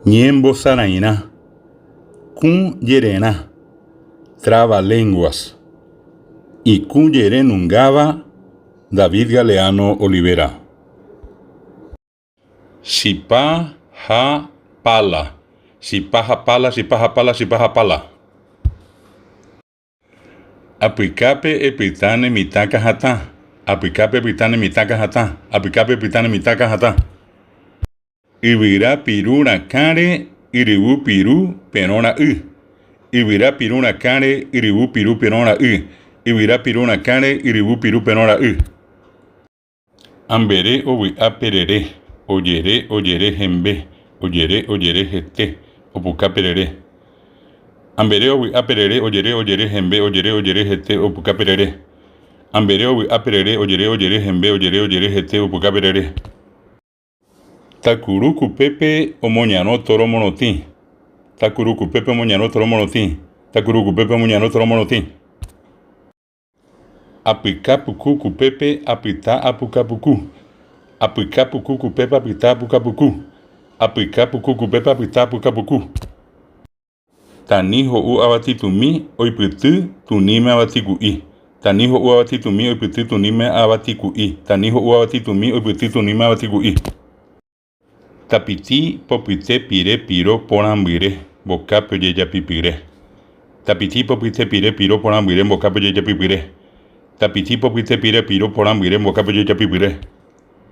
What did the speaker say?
Ñembosarairã, kũ jererã, Trabalenguas. Ikũ jere nungáva, David Galeano Olivera. Chipa ha pala, chipa ha pala, chipa ha pala, chipa ha pala. Apykápe epyta ne mitã kahatã, apykápe epyta ne mitã kahatã, apykápe epyta ne mitã kahatã. Yvyra piru rakãre yryvu piru perõ ra'y, yvyra piru rakãre yryvu piru perõ ra'y, yvyra piru rakãre yryvu piru perõ ra'y. Ambere ovy'a perere, ojere ojere hembe, ojere ojere hete, opuka perere. Ambere ovy'a perere, ojere ojere hembe, ojere ojere hete, opuka perere. Ambere ovy'a perere, ojere ojere hembe, ojere ojere hete, opuka perere. Takuru kupépe omoñarõ tóro morotĩ. Takuru kupépe omoñarõ tóro morotĩ. Takuru kupépe omoñarõ tóro morotĩ. Apyka puku kupépe apyta apuka puku. Apyka puku kupépe apyta apuka puku. Apyka puku kupépe apyta apuka puku. Tani ho'u avatitumi oipyty tuníme avatiku'i. Tani ho'u avatitumi oipyty tuníme avatiku'i. Tani ho'u avatitumi oipyty tuníme avatiku'i. Tapiti popyte pire piro porãmbyre mbokápe ojejapipyre. Tapiti popyte pire piro porãmbyre mbokápe ojejapipyre. Tapiti popyte pire piro porãmbyre mbokápe ojejapipyre.